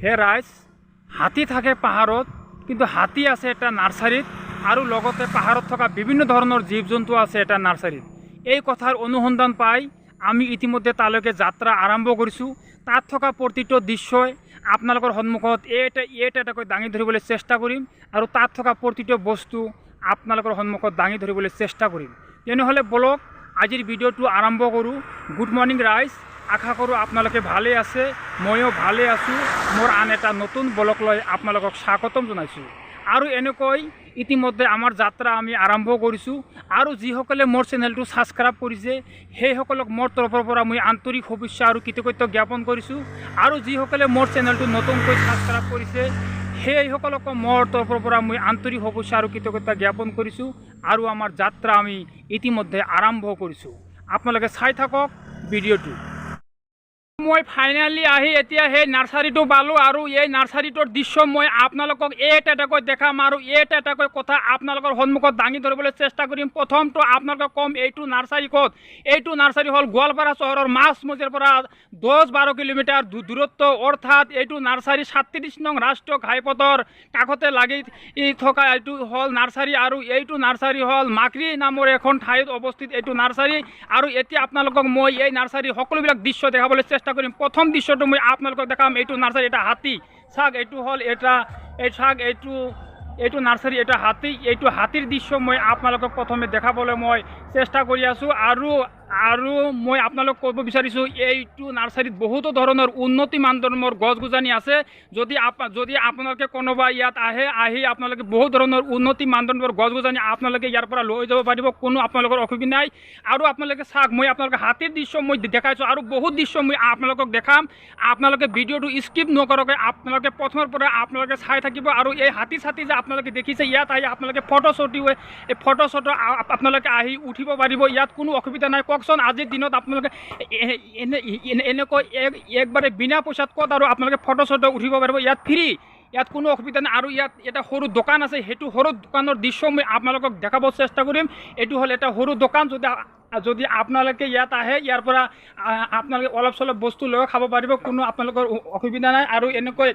হে ৰাইজ, হাতী থাকে পাহাৰত, কিন্তু হাতী আছে এটা নাৰ্চাৰীত আৰু লগতে পাহাৰত থকা বিভিন্ন ধৰণৰ জীৱ জন্তু আছে এটা নাৰ্চাৰীত। এই কথাৰ অনুসন্ধান পাই আমি ইতিমধ্যে তালৈকে যাত্ৰা আৰম্ভ কৰিছোঁ। তাত থকা প্ৰতিটো দৃশ্যই আপোনালোকৰ সন্মুখত এটা এটা এটাকৈ দাঙি ধৰিবলৈ চেষ্টা কৰিম আৰু তাত থকা প্ৰতিটো বস্তু আপোনালোকৰ সন্মুখত দাঙি ধৰিবলৈ চেষ্টা কৰিম। তেনেহ'লে ব'লক, আজিৰ ভিডিঅ'টো আৰম্ভ কৰোঁ। গুড মৰ্ণিং ৰাইজ, আশা কৰোঁ আপোনালোকে ভালেই আছে, ময়ো ভালেই আছোঁ। মোৰ আন এটা নতুন ব্লগ লৈ আপোনালোকক স্বাগতম জনাইছোঁ। আৰু এনেকৈ ইতিমধ্যে আমাৰ যাত্ৰা আমি আৰম্ভ কৰিছোঁ আৰু যিসকলে মোৰ চেনেলটো ছাবস্ক্ৰাইব কৰিছে, সেইসকলক মোৰ তৰফৰ পৰা মই আন্তৰিক শুভেচ্ছা আৰু কৃতজ্ঞতা জ্ঞাপন কৰিছোঁ। আৰু যিসকলে মোৰ চেনেলটো নতুনকৈ ছাবস্ক্ৰাইব কৰিছে, সেইসকলকো মোৰ তৰফৰ পৰা মই আন্তৰিক শুভেচ্ছা আৰু কৃতজ্ঞতা জ্ঞাপন কৰিছোঁ। আৰু আমাৰ যাত্ৰা আমি ইতিমধ্যে আৰম্ভ কৰিছোঁ। আপোনালোকে চাই থাকক ভিডিঅ'টো। মই ফাইনেলি আহি এতিয়া সেই নাৰ্চাৰীটো পালোঁ আৰু এই নাৰ্চাৰীটোৰ দৃশ্য মই আপোনালোকক এটা এটাকৈ দেখাম আৰু এটা এটাকৈ কথা আপোনালোকৰ সন্মুখত দাঙি ধৰিবলৈ চেষ্টা কৰিম। প্ৰথমটো আপোনালোকক ক'ম, এইটো নাৰ্চাৰী ক'ত? এইটো নাৰ্চাৰী হ'ল গোৱালপাৰা চহৰৰ মাজমজিয়াৰ পৰা 10-12 কিলোমিটাৰ দূৰত্ব, অৰ্থাৎ এইটো নাৰ্চাৰী 37 নং ৰাষ্ট্ৰীয় ঘাইপথৰ কাষতে লাগি থকা এইটো হ'ল নাৰ্চাৰী। আৰু এইটো নাৰ্চাৰী হ'ল মাকৰি নামৰ এখন ঠাইত অৱস্থিত এইটো নাৰ্চাৰী। আৰু এতিয়া আপোনালোকক মই এই নাৰ্চাৰীৰ সকলোবিলাক দৃশ্য দেখাবলৈ চেষ্টা কৰিম। প্ৰথম দৃশ্যটো মই আপোনালোকক দেখাম, এইটো নাৰ্চাৰী এটা হাতী। চাওক, এইটো হ'ল এটা, এই চাওক, এইটো নাৰ্চাৰী এটা হাতী। এইটো হাতীৰ দৃশ্য মই আপোনালোকক প্ৰথমে দেখাবলৈ মই চেষ্টা কৰি আছোঁ। আৰু মই আপোনালোক ক'ব বিচাৰিছোঁ, এইটো নাৰ্চাৰীত বহুতো ধৰণৰ উন্নতি মানদণ্ডৰ গছ গছনি আছে। যদি আপোনালোকে কোনোবা ইয়াত আহে, আহি আপোনালোকে বহুত ধৰণৰ উন্নতি মানদণ্ডৰ গছ গছনি আপোনালোকে ইয়াৰ পৰা লৈ যাব পাৰিব, কোনো আপোনালোকৰ অসুবিধা নাই। আৰু আপোনালোকে চাওক, মই আপোনালোকে হাতীৰ দৃশ্য মই দেখাইছোঁ আৰু বহুত দৃশ্য মই আপোনালোকক দেখাম। আপোনালোকে ভিডিঅ'টো স্কিপ নকৰাকৈ আপোনালোকে প্ৰথমৰ পৰা আপোনালোকে চাই থাকিব। আৰু এই হাতী চাতী যে আপোনালোকে দেখিছে, ইয়াত আহি আপোনালোকে ফটো শ্বটো, এই ফটো শ্বটো আপোনালোকে আহি উঠিব পাৰিব, ইয়াত কোনো অসুবিধা নাই। কওকচোন, আজিৰ দিনত আপোনালোকে এনেকৈ একবাৰে বিনা পইচাত ক'ত আৰু আপোনালোকে ফটো শ্বটো উঠিব পাৰিব? ইয়াত ফ্ৰী, ইয়াত কোনো অসুবিধা নাই। আৰু ইয়াত এটা সৰু দোকান আছে, সেইটো সৰু দোকানৰ দৃশ্য মই আপোনালোকক দেখাব চেষ্টা কৰিম। এইটো হ'ল এটা সৰু দোকান। যদি আপোনালোকে ইয়াত আহে, ইয়াৰ পৰা আপোনালোকে অলপ চলপ বস্তু লৈ খাব পাৰিব, কোনো আপোনালোকৰ অসুবিধা নাই। আৰু এনেকৈ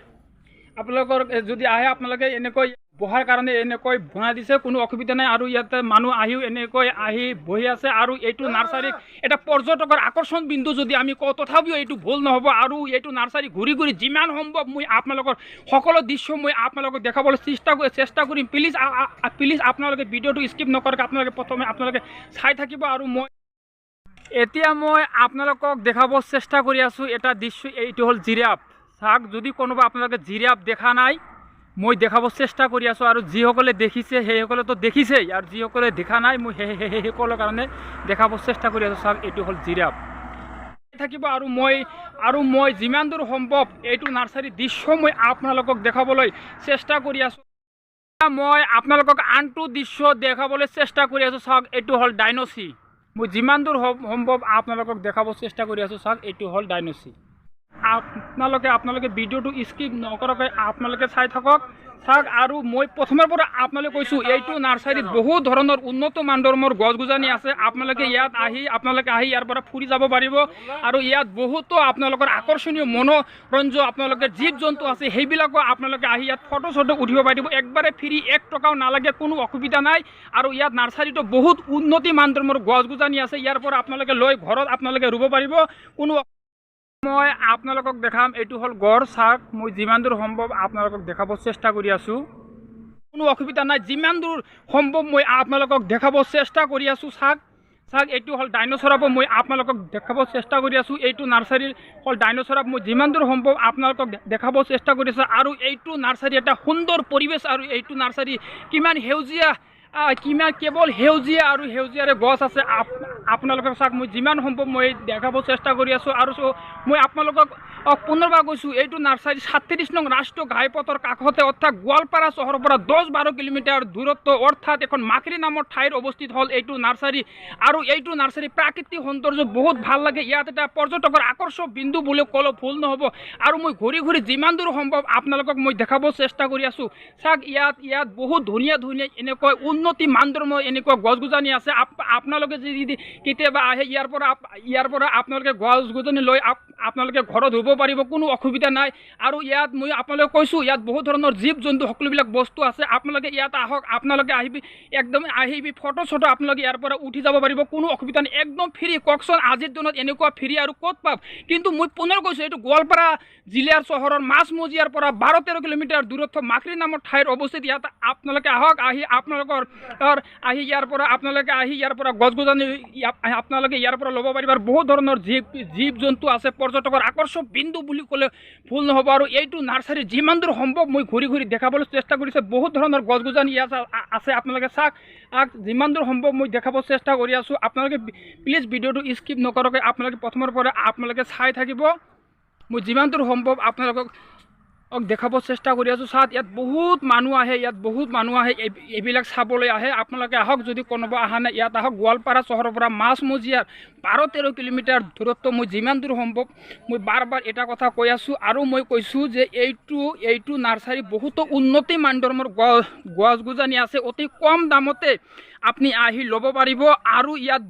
আপোনালোকৰ যদি আহে, আপোনালোকে এনেকৈ বহাৰ কাৰণে এনেকৈ বনাই দিছে, কোনো অসুবিধা নাই। আৰু ইয়াতে মানুহ আহিও এনেকৈ আহি বহি আছে। আৰু এইটো নাৰ্চাৰীক এটা পৰ্যটকৰ আকৰ্ষণ বিন্দু যদি আমি কওঁ, তথাপিও এইটো ভুল নহ'ব। আৰু এইটো নাৰ্চাৰী ঘূৰি ঘূৰি যিমান সম্ভৱ মই আপোনালোকৰ সকলো দৃশ্য মই আপোনালোকক দেখাবলৈ চেষ্টা কৰিম। প্লিজ প্লিজ, আপোনালোকে ভিডিঅ'টো স্কিপ নকৰাকৈ আপোনালোকে প্ৰথমে আপোনালোকে চাই থাকিব। আৰু মই এতিয়া মই আপোনালোকক দেখাব চেষ্টা কৰি আছোঁ এটা দৃশ্য, এইটো হ'ল জিৰাফ। চাওক, যদি কোনোবা আপোনালোকে জিৰাফ দেখা নাই, মই দেখাব চেষ্টা কৰি আছোঁ। আৰু যিসকলে দেখিছে, সেইসকলেতো দেখিছেই, আৰু যিসকলে দেখা নাই, মই সেইসকলৰ কাৰণে দেখাব চেষ্টা কৰি আছোঁ। চাওক, এইটো হ'ল জিৰাফ। থাকিব। আৰু মই যিমান দূৰ সম্ভৱ এইটো নাৰ্চাৰীৰ দৃশ্য মই আপোনালোকক দেখাবলৈ চেষ্টা কৰি আছোঁ। মই আপোনালোকক আনটো দৃশ্য দেখাবলৈ চেষ্টা কৰি আছোঁ। চাওক, এইটো হ'ল ডাইনচি। মই যিমান দূৰ সম্ভৱ আপোনালোকক দেখাব চেষ্টা কৰি আছোঁ। চাওক, এইটো হ'ল ডাইনচি। আপোনালোকে ভিডিঅ'টো স্কিপ নকৰাকৈ আপোনালোকে চাই থাকক। চাওক, আৰু মই প্ৰথমৰ পৰা আপোনালোকে কৈছোঁ, এইটো নাৰ্চাৰীত বহুত ধৰণৰ উন্নত মানদণ্ডৰ গছ গছনি আছে। আপোনালোকে ইয়াত আহি, আপোনালোকে আহি ইয়াৰ পৰা ফুৰি যাব পাৰিব। আৰু ইয়াত বহুতো আপোনালোকৰ আকৰ্ষণীয় মনোৰঞ্জন আপোনালোকে জীৱ জন্তু আছে, সেইবিলাকো আপোনালোকে আহি ইয়াত ফটো চটো উঠিব পাৰিব। একবাৰে ফ্ৰী, এক টকাও নালাগে, কোনো অসুবিধা নাই। আৰু ইয়াত নাৰ্চাৰীটো বহুত উন্নতি মানদণ্ডৰ গছ গছনি আছে, ইয়াৰ পৰা আপোনালোকে লৈ ঘৰত আপোনালোকে ৰুব পাৰিব কোনো। মই আপোনালোকক দেখাম, এইটো হ'ল গড়। চাওক, মই যিমান দূৰ সম্ভৱ আপোনালোকক দেখাব চেষ্টা কৰি আছোঁ, কোনো অসুবিধা নাই। যিমান দূৰ সম্ভৱ মই আপোনালোকক দেখাব চেষ্টা কৰি আছোঁ। চাওক চাওক, এইটো হ'ল ডাইনচৰাপ, মই আপোনালোকক দেখাব চেষ্টা কৰি আছোঁ। এইটো নাৰ্চাৰীৰ হ'ল ডাইনচৰাপ, মই যিমান দূৰ সম্ভৱ আপোনালোকক দেখাব চেষ্টা কৰি আছোঁ। আৰু এইটো নাৰ্চাৰী এটা সুন্দৰ পৰিৱেশ। আৰু এইটো নাৰ্চাৰী কিমান সেউজীয়া, কিমান কেৱল সেউজীয়া আৰু সেউজীয়াৰে গছ আছে। আপোনালোকক চাওক, মই যিমান সম্ভৱ মই দেখাব চেষ্টা কৰি আছোঁ। আৰু মই আপোনালোকক পুনৰবাৰ কৈছোঁ, এইটো নাৰ্চাৰী 37 নং ৰাষ্ট্ৰীয় ঘাইপথৰ কাষতে, অৰ্থাৎ গোৱালপাৰা চহৰৰ পৰা 10-12 কিলোমিটাৰ দূৰত্ব, অৰ্থাৎ এখন মাখৰি নামৰ ঠাইৰ অৱস্থিত হ'ল এইটো নাৰ্চাৰী। আৰু এইটো নাৰ্চাৰী প্ৰাকৃতিক সৌন্দৰ্য বহুত ভাল লাগে। ইয়াত এটা পৰ্যটকৰ আকৰ্ষক বিন্দু বুলি ক'লেও ভুল নহ'ব। আৰু মই ঘূৰি ঘূৰি যিমান দূৰ সম্ভৱ আপোনালোকক মই দেখাব চেষ্টা কৰি আছোঁ। চাওক, ইয়াত বহুত ধুনীয়া ধুনীয়া এনেকৈ উন্নতি মানদণ্ড এনেকুৱা গছ গছনি আছে। আপোনালোকে যদি কেতিয়াবা আহে, ইয়াৰ পৰা আপোনালোকে গছ গছনি লৈ আপোনালোকে ঘৰত ৰুব পাৰিব, কোনো অসুবিধা নাই। আৰু ইয়াত মই আপোনালোকে কৈছোঁ, ইয়াত বহুত ধৰণৰ জীৱ জন্তু সকলোবিলাক বস্তু আছে। আপোনালোকে ইয়াত আহক, আপোনালোকে আহিবি একদম আহিবি ফটো চটো আপোনালোকে ইয়াৰ পৰা উঠি যাব পাৰিব, কোনো অসুবিধা নাই, একদম ফ্ৰী। কওকচোন, আজিৰ দিনত এনেকুৱা ফ্ৰী আৰু ক'ত পাম? কিন্তু মই পুনৰ কৈছোঁ, এইটো গোৱালপাৰা জিলাৰ চহৰৰ মাজমজিয়াৰ পৰা 12-13 কিলোমিটাৰ দূৰত্ব মাখৰি নামৰ ঠাইৰ অৱস্থিত। ইয়াত আপোনালোকে আহক, আহি আপোনালোকৰ আহি ইয়াৰ পৰা আপোনালোকে আহি ইয়াৰ পৰা গছ গছনি আপোনালোকে ইয়াৰ পৰা ল'ব পাৰিব। আৰু বহুত ধৰণৰ জীৱ জন্তু আছে, পৰ্যটকৰ আকৰ্ষক বিন্দু বুলি ক'লে ভুল নহ'ব। আৰু এইটো নাৰ্চাৰী যিমান দূৰ সম্ভৱ মই ঘূৰি ঘূৰি দেখাবলৈ চেষ্টা কৰিছোঁ। বহুত ধৰণৰ গছ গছনি ইয়াত আছে, আপোনালোকে চাওক। যিমান দূৰ সম্ভৱ মই দেখাব চেষ্টা কৰি আছোঁ। আপোনালোকে প্লিজ ভিডিঅ'টো স্কিপ নকৰাকৈ আপোনালোকে প্ৰথমৰ পৰা আপোনালোকে চাই থাকিব। মই যিমান দূৰ সম্ভৱ আপোনালোকক দেখাব চেষ্টা কৰি আছোঁ। চাওক, ইয়াত বহুত মানুহ আহে, ইয়াত বহুত মানুহ আহে, এইবিলাক চাবলৈ আহে। আপোনালোকে আহক, যদি কোনোবা অহা নাই ইয়াত আহক। গোৱালপাৰা চহৰৰ পৰা মাজমজিয়াৰ 12-13 কিলোমিটাৰ দূৰত্ব। মই যিমান দূৰ সম্ভৱ মই বাৰ বাৰ এটা কথা কৈ আছোঁ আৰু মই কৈছোঁ যে এইটো নাৰ্চাৰী বহুতো উন্নতি মানদণ্ডৰ গছ গছনি আছে, অতি কম দামতে আপুনি আহি ল'ব পাৰিব। আৰু ইয়াত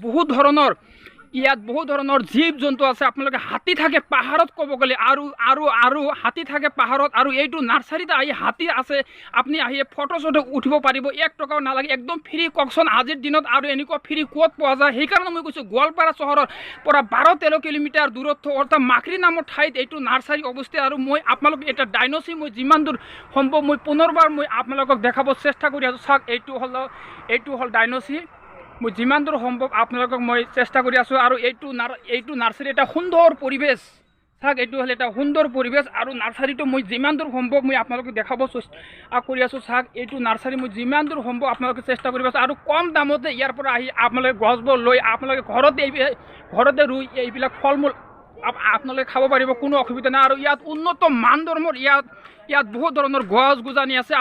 বহুত ধৰণৰ জীৱ জন্তু আছে। আপোনালোকে হাতী থাকে পাহাৰত ক'ব গ'লে আৰু আৰু আৰু হাতী থাকে পাহাৰত আৰু এইটো নাৰ্চাৰীত আহি হাতী আছে, আপুনি আহি ফটো চটো উঠিব পাৰিব, 1 টকাও নালাগে, একদম ফ্ৰী। কওকচোন, আজিৰ দিনত আৰু এনেকুৱা ফ্ৰী ক'ত পোৱা যায়? সেইকাৰণে মই কৈছোঁ, গোৱালপাৰা চহৰৰ পৰা 12-13 কিলোমিটাৰ দূৰত্ব অৰ্থাৎ মাখৰি নামৰ ঠাইত এইটো নাৰ্চাৰী অৱস্থিত। আৰু মই আপোনালোক এটা ডাইনচি মই যিমান দূৰ সম্ভৱ মই পুনৰবাৰ মই আপোনালোকক দেখাব চেষ্টা কৰি আছোঁ। চাওক, এইটো হ'ল ডাইনচি। মই যিমান দূৰ সম্ভৱ আপোনালোকক মই চেষ্টা কৰি আছোঁ। আৰু এইটো নাৰ্চাৰী এটা সুন্দৰ পৰিৱেশ। চাওক, এইটো হ'ল এটা সুন্দৰ পৰিৱেশ আৰু নাৰ্চাৰীটো মই যিমান দূৰ সম্ভৱ মই আপোনালোকক দেখাব চেষ্টা কৰি আছোঁ। চাওক, এইটো নাৰ্চাৰী মই যিমান দূৰ সম্ভৱ আপোনালোকে চেষ্টা কৰি আছোঁ। আৰু কম দামতে ইয়াৰ পৰা আহি আপোনালোকে গছবোৰ লৈ আপোনালোকে ঘৰতে ৰুই এইবিলাক ফল মূল আপোনালোকে খাব পাৰিব, কোনো অসুবিধা নাই। আৰু ইয়াত উন্নত মানদণ্ডৰ ইয়াত বহুত ধৰণৰ গছ গছনি আছে।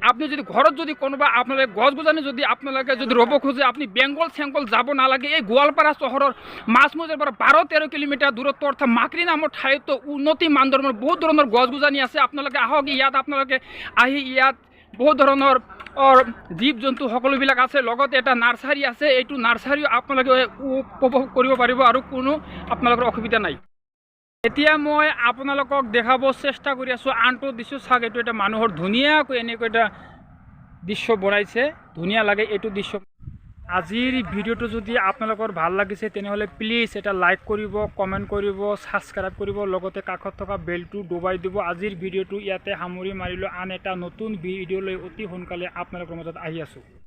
আপুনি যদি ঘৰত যদি কোনোবা আপোনালোকে গছ গছনি যদি আপোনালোকে যদি ৰুব খোজে, আপুনি বেংগল চেংগল যাব নালাগে। এই গোৱালপাৰা চহৰৰ মাজমজিয়াৰ পৰা 12-13 কিলোমিটাৰ দূৰত্ব অৰ্থাৎ মাকৰি নামৰ ঠাইতো উন্নতি মানদণ্ডৰ বহুত ধৰণৰ গছ গছনি আছে। আপোনালোকে আহক ইয়াত, আপোনালোকে আহি ইয়াত বহুত ধৰণৰ জীৱ জন্তু সকলোবিলাক আছে, লগতে এটা নাৰ্চাৰী আছে। এইটো নাৰ্চাৰীও আপোনালোকে উপভোগ কৰিব পাৰিব আৰু কোনো আপোনালোকৰ অসুবিধা নাই। এতিয়া মই আপোনালোকক দেখাব চেষ্টা কৰি আছোঁ আনটো দৃশ্য। চাওক, এইটো এটা মানুহৰ ধুনীয়াকৈ এনেকৈ এটা দৃশ্য বনাইছে, ধুনীয়া লাগে এইটো দৃশ্য। আজিৰ ভিডিঅ'টো যদি আপোনালোকৰ ভাল লাগিছে, তেনেহ'লে প্লিজ এটা লাইক কৰিব, কমেণ্ট কৰিব, ছাবস্ক্ৰাইব কৰিব, লগতে কাষত থকা বেলটো দবাই দিব। আজিৰ ভিডিঅ'টো ইয়াতে সামৰি মাৰিলোঁ। আন এটা নতুন ভিডিঅ' লৈ অতি সোনকালে আপোনালোকৰ মাজত আহি আছোঁ।